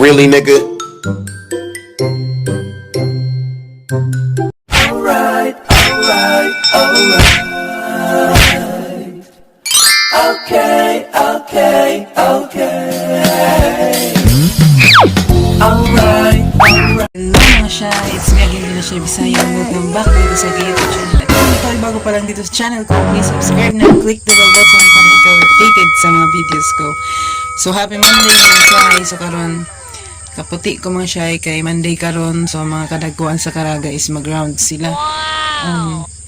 Really, nigga? Alright, alright, alright. Okay. Alright, alright. Hello mga siya, it's me again, Dina Siya Bisaya. Welcome back dito sa aking YouTube channel. At kung ikaw ay bago pa lang dito sa channel ko, please subscribe na, click the bell button para ikaw updated sa mga videos ko. So happy Monday mga siya. So karon kaputi ko mga siya kay Monday karon. So mga kadagkuan sa Caraga is mag-round sila.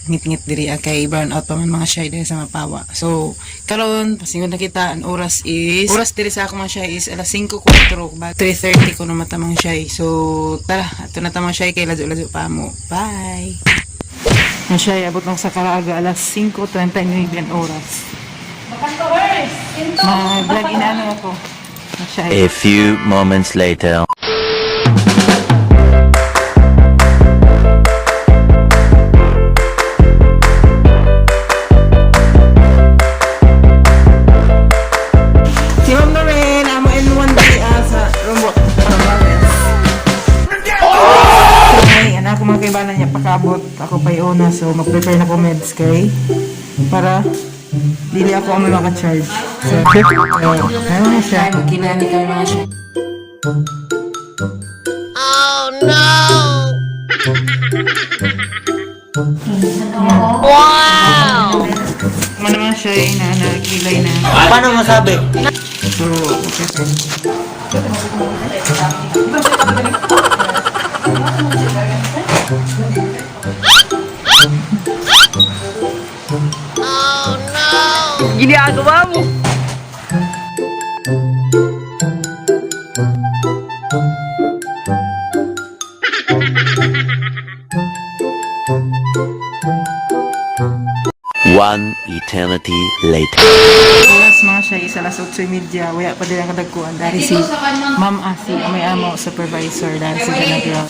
Ngit-ngit diri ah, kay brown out pa man mga siya diri sa Mapawa. So karon pasingon na kita, ang oras is oras diri sa ako mga siya is alas 5:04 ba 3:30 ko na mata mga siya. So tara, ato na ta mga siya kay ladyo-ladyo pa mo. Bye. Mga siya, abot lang sa Caraga alas 5:39 ang oras. Mag-vlog inaano ako. Mga siya. A few moments later. Si Ma'am Lorraine, amo N1 diri ah, sa Rumbo. Rambales. Ay, anak ko mga kaibanan niya pakabot. Ako pa una, so mag-prepare na ko meds kay para dili ako ang may maka-charge. So, ano na siya? Magkinani kami mga siya. Oh no! Wow! Ano naman siya eh, na nakilay na. Paano masabi? So, okay. Ginagawa mo! One eternity later. Oras mga siya is alas 8:30. Wala pa din ang kadagkuan. Dari si Ma'am Asi, may amo supervisor. Dari si Ganagro.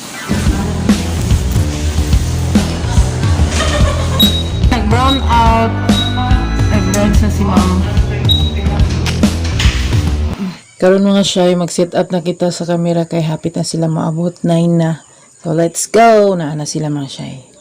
Nag-brown out. Nag-brown sa si Ma'am. Karon mga siya, mag-set up na kita sa camera kay hapit na sila maabot. 9 na. So let's go! Naa na sila mga siya.